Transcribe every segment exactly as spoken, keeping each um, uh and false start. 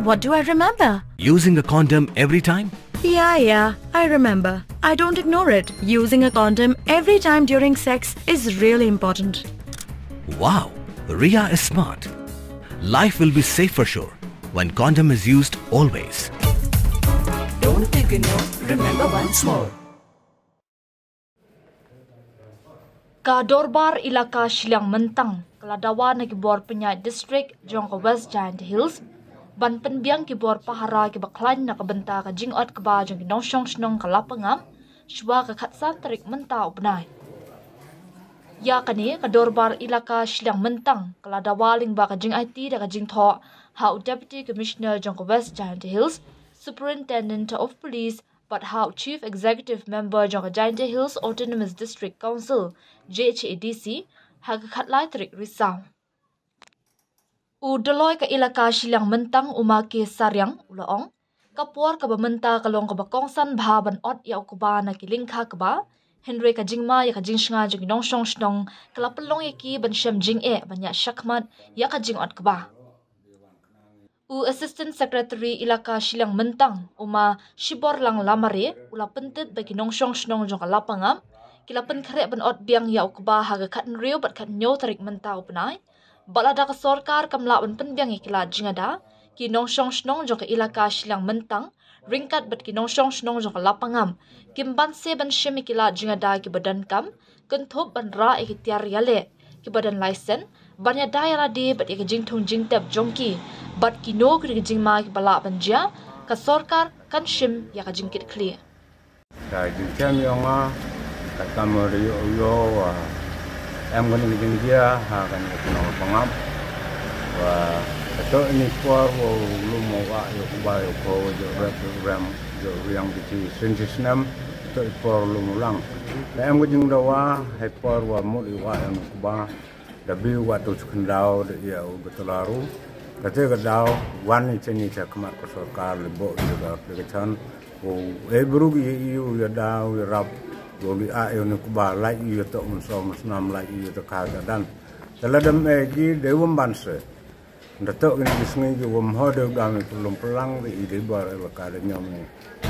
What do I remember? Using a condom every time? Yeah, yeah, I remember. I don't ignore it. Using a condom every time during sex is really important. Wow, Ria is smart. Life will be safe for sure when condom is used always. Don't ignore, remember once more. Ka Dorbar Elaka Shilliang Myntang ka la dawa na ki bor pyniaid district jong ka West Jaintia Hills ban pynbiang ki bor pahara ki ba khlaiñ na ka bynta ka jingot kba jong ki nongshong shnong ka Lapangap shwa ka khatsan tarik mynta u bnai. Ya kane ka Dorbar Elaka Shilliang Myntang ka la dawa lyngba ka jingaiti da ka jingthoh ha u Deputy Commissioner jong ka West Jaintia Hills, Superintendent of Police, bad ha u Chief Executive Member jong ka Jaintia Hills Autonomous District Council, J H A D C, ha ka khatlai tarik Risaw. U Doloi ka Elaka Shilliang Myntang u Ma K Sariang u la ong, ka por ka ba mynta ka long ka ba kongsan bha ban ot ya u kba na ki lyngkha kba, hynrei ka jingma ya ka jingshnga jong ki nongshong shnong ka la pynlong ya ki ban shem jingeh ban ya shakhmat ya ka jingot kba. U Assistant Secretary Elaka Shilliang Myntang, u Ma Shiborlang Lamare, u la pyntit ba ki nongshong shnong jong ka Lapangap ki la pynkhreh ban ot biang ya u kba ha ka khatnriew bad khatnñiew tarik mynta u bnai, bad lada ka sorkar kam lah ban pynbiang ya ki lad jingada, ki nongshong shnong jong ka Elaka Shilliang Myntang ryngkat bad ki nongshong shnong jong ka Lapangap kim banse ban shim ya ki lad jingada ki ba donkam, kynthup ban rah ya ki tiar yaleh ki ba don laisen, ban yada ya lade bad ya ka jingthung jingtep jong ki, bad kino ki jingma ki ba lah ban jia, ka sorkar kan shim ya ka jingkitkhlieh. Ka jingchem yong nga, katkam wa da yoh u yoh wa em kani ka jingjia ha kani ka chnong Lapangap. Wa kato ini por wa u lum u ah yoh u ba yoh ko, yoh rep yoh rem, yoh riang ki chi sien chi snem. Kato i por lum u lang. Ka em ka jingdawa hei por wa mut i wa em u kba. Da bi u wa tu chukhndaw da ya u batalaru. Kate ka daw wan i cheni cha khmat ka sorkar le bo i da application. U e bru ki i u ya daw ya rap. U li a e u ni kba lai i ya to mun so mun snam lai i ya to ka ka dan. Tala dam e ki de wam banse. Nda to ki ni sngi ki wam ho de dam i pulum pelang de i de bar e ka de nyam ni.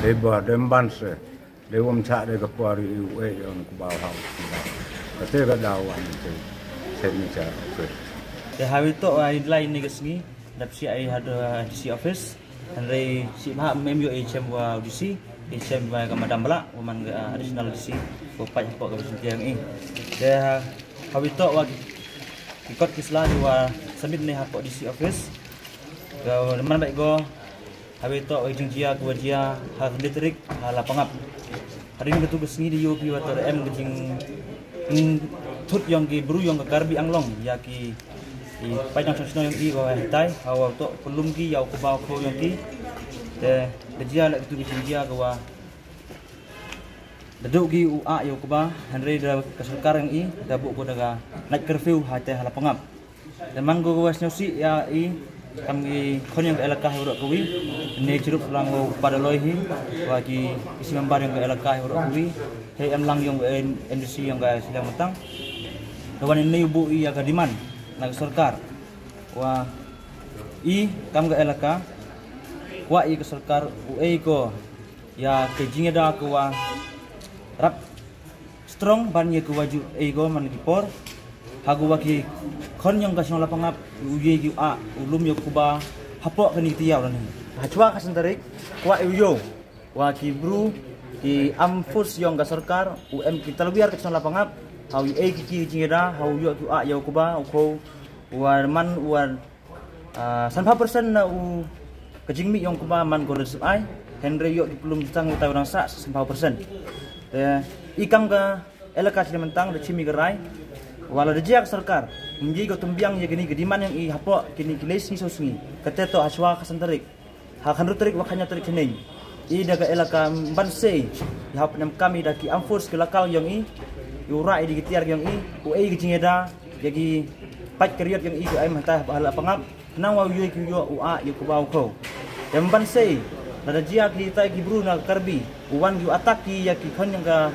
De bar dem banse. De wam cha de ka por i u e ya u ni kba ha u. Kate ka daw wan i che. Che ni cha. Te hawi to ai lai ni ka sngi. Dap si ai ha D C office. Hynrei sibha mem yoh i chem wa D C, i chem wa ka Madam Bala, wa man ka, ah, Additional D C, ko pait hapoh ka Vision Tiang i. Te ha, hawi to wa ki kot ki sla wa submit ni hapoh D C office. Ka man bai ko, hawi to wa jingjia, ko wa jia, ha Litrik, ha Lapangap. Hadien katu ka sngi da yoh phi wa to da em ka jing, mm, thut yong ki bru yong ka Karbi Anglong, ya ki, i paidbah shnong shnong yong i ko wa hitai, ha wa to pynlum ki, ya u kba u kho yong ki. Te, da jia la katu ka jingjia ko wa. Da duh ki u ah ya u kba, hynrei da ka sorkar yong i, da buh ko da ka night curfew ha te ha Lapangap. Te man ko wa sngewsih ya i, kam ki khon yong ka elaka hi waroh kawi, ne chirup lang wa u pa Doloi hi, wa ki, ki si member yong ka elaka hi waroh kawi, hei em lang yong ka M D C yong ka Shilliang Myntang. Te wan ini u buh i ya ka demand, na ka sorkar. Wa i kam ka elaka, wa i ka sorkar, u e ko, ya ka jingyada ko wa rap strong ban ya ko wa ju e ko man ki por. Ha ko wa ki khon yong ka chnong Lapangap, u ye ki u ah, u lum ya u kba, hapoh kani ki tiar ni. Hachwa ka san tarik, wa i u yoh. Wa ki bru, ki armed force yong ka sorkar, u em ki talwiar ka chnong Lapangap, ha u e ki ki jingyada, ha u yoh ki u ah ya u kba, u kho, wa man, wa Ah, sanphaw percent na u ka jingmih yong u kba man ko da sep ai, hynrei yoh ki pulum jutang u tai u dang sah sanphaw percent. Te, i kam ka elaka Shilliang Myntang da chim i ka rai, wa la da jia ka sorkar, ym ye ko tymbiang ya kini ka demand yong i hapoh kini ki lai sngi saw sngi, kate to hachwa ka san tarik, ha ka hynru tarik wa ka hynñiaw tarik chneiñ. I da ka elaka ym banse, i hap nem kam i da ki armed force ki lakal yong i, i u rah i da ki tiar yong i, u e ki jingyada, ya ki pait ka riot yong i ki em hatai ha Lapangap, nang wa u yoh ki u yoh u ah ya u kba u kho. Te ym banse, lada jia ki tai ki bru na Karbi, u wan ki u attack ki ya ki khon yong ka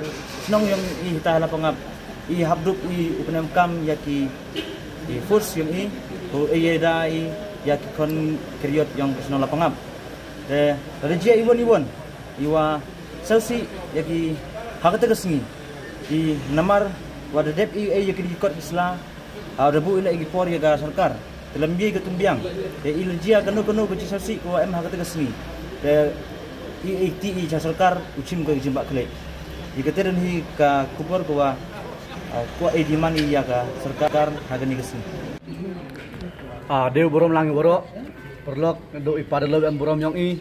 chnong yong i hatai ha Lapangap, i hap dup i u pynem kam ya ki, ki force yong i, ko e ya da i, ya ki khon khriat yong ka chnong Lapangap. Te da jia iwon iwon iwa selsih ya ki ha kata ka sngi. I namar wa da dep i e ya ki kot ki sla, ha da bu i la i ki por ya ka sorkar. Te lem ye ka tumbiang. Te i la jia kano kano ka chi selsih ko wa em ha kata ka sngi. Te i e ti i cha sorkar u chim ka jimbak khlek. I kata dan hi ka khubor ko wa, ah, ko e demand i ya ka sorkar ha kani ka sngi. Ah, dei u burom lang i waroh, paralok, du i para lok em burom yong i,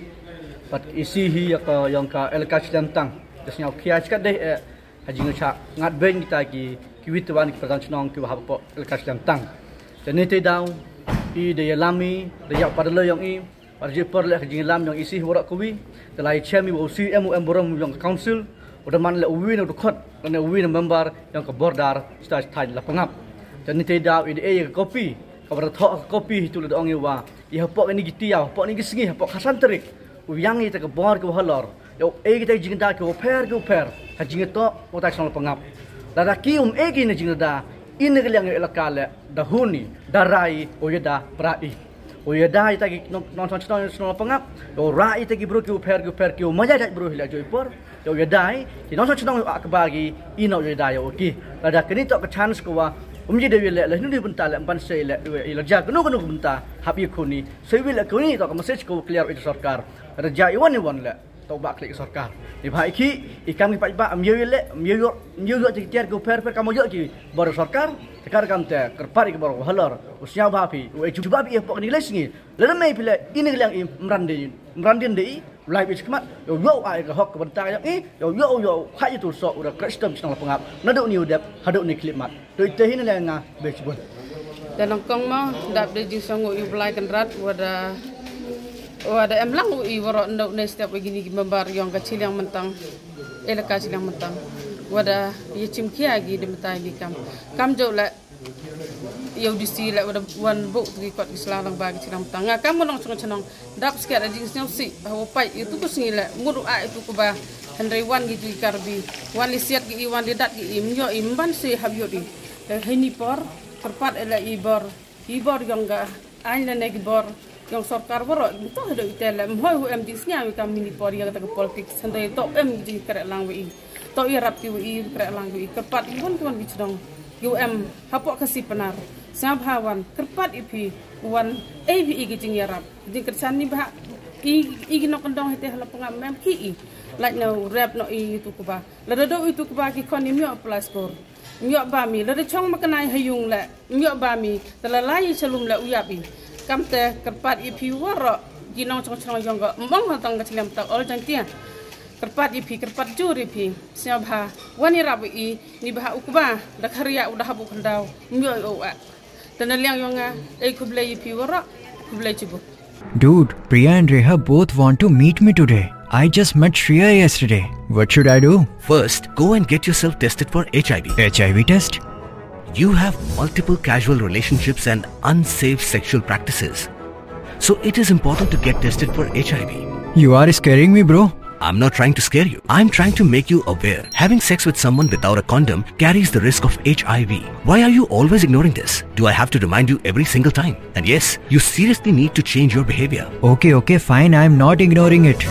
pat i si hi ya ka yong ka elaka Chilliamtang. Te sñiaw khia chkat dei, eh, ha jingchah ngat beiñ kita ki, ki wit wan ki pradhan chnong ki wa hapoh elaka Chilliamtang. Te ni te daw, i dei yalam i, dei ya para lok yong i, Par ji por leh ka jinglam yong i si waroh kawi, te lai chem i wa u si em u em burom yong ka council, u da man leh u wi na u dkhot, lane u wi na member yong ka border, sta thaiñ Lapangap. Te ni te daw i de e ka copy, ka wa da thoh ka copy hi tu le da ong i wa, i hapoh ni ki tia, hapoh ni ki sngi, hapoh ka san tarik, u yang i te ka bor ka wa halor, yow e ki te jingda ki wa pher, ki wa pher, ka jingtoh, wa ta chnong Lapangap. Lada ki um e ki na jingda, i na ka liang yow elaka leh, da hun i, da rai, u yada, pra i. U yada i ta ki nong, nongchong chnong, chnong Lapangap. U rai i ta ki bru ki u pher, ki u pher, ki u maya jait bru hi la joi por. U yada i, ki nongchong chnong u akba ki, i no u yada yow ki. Lada kani toh ka chance ko wa, um ye de wi leh, leh nu ni bynta leh, ban se leh, i la ja, kanu, kanu bynta, hap i khuni. Se wi leh kani toh ka message ko clear i sorkar. Lada ja i wan i wan leh. Toh ba klik sorkar. I bha i ki, i kam ki paidbah, am yow leh, am yow, am yow yoh ki tiar ki u pher pher kam yoh ki bor sorkar, te kar kam te, kyrpad i ki bor halor, u sñiaw bha phi, u e jubab i hapoh ni le sngi, lada mei phi leh, i ni liang i mran de, mran din de i, lai bi chikmat, yow yoh ai ka hok ka bynta yong i, yow yoh, yow, ha i tu so, u da krestem chnong Lapangap, na du ni u dep, ha du ni khlip mat. Te te hi na le nga bechbun. Te nongkong mo, dap de jingsngew i u Blai Kynrad, wa da, wa da em lang u i waroh no ne step wa kini ki member yong ka Chilliamtang, elaka Chilliamtang. Wa da ya chim khia ki de mata ki kam. Kam jo leh, yow di si leh wa da wan bu ki kot ki sla lang ba ki Chilliamtang. Nga kam nongchong chnong, Dap sket a jingsñiawsih, ha wa pait, itu ka sngi leh, mut u a itu ka ba, hynrei wan ki tu i Karbi, wan li siat ki i, wan li dat ki i, mñiaw i, mban se hap yut i. Te heini por, kyrpad e leh i bor, i bor yong ka, aiñ lane ki bor, yong sorkar waroh, toh hado i te leh, mhoi hu em jingsñiaw i kam heini por, ya kata ka politics, hynrei toh em jingkreh lang wa i. Toh i rap ki wa i, kreh lang wa i, kyrpad i wan ki wan ki chnong, ki wa em, hapoh ka si Pnar, sñiaw bha wan, kyrpad i phi, wan, ei phi i ki jingyarap. Jingkyrchan ni bha, i, i ki nongkyndong hite ha Lapangap mem ki i. Lait na u rep no i tu ka ba. Lada do i tu ka ba ki khon i mioh plaskur. Mioh ba mi, lada chong ma kanai ha yung leh. Mioh ba mi, te la lai i chalum leh u yap i. Kam te kyrpad i phi waroh, ki nongchong chnong yong ka, mong ha tang ka Chilliamtang ol jang tia. Kyrpad i phi, kyrpad jur i phi. Sñiaw bha, wan i rap i, ni bha u ka ba, da kharia u da hap u khyndaw, mioh i u a. Te na liang yong nga, ei khublei i phi waroh, khublei chibu. Dude, Priya and Reha both want to meet me today. I just met Shreya yesterday. What should I do? First, go and get yourself tested for H I V. H I V test? You have multiple casual relationships and unsafe sexual practices. So it is important to get tested for H I V. You are scaring me, bro. I'm not trying to scare you. I'm trying to make you aware. Having sex with someone without a condom carries the risk of H I V. Why are you always ignoring this? Do I have to remind you every single time? And yes, you seriously need to change your behavior. Okay, okay, fine. I'm not ignoring it.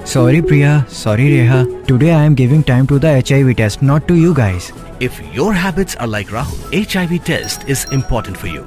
Sorry, Priya. Sorry, Reha. Today I am giving time to the H I V test, not to you guys. If your habits are like Rahul, H I V test is important for you.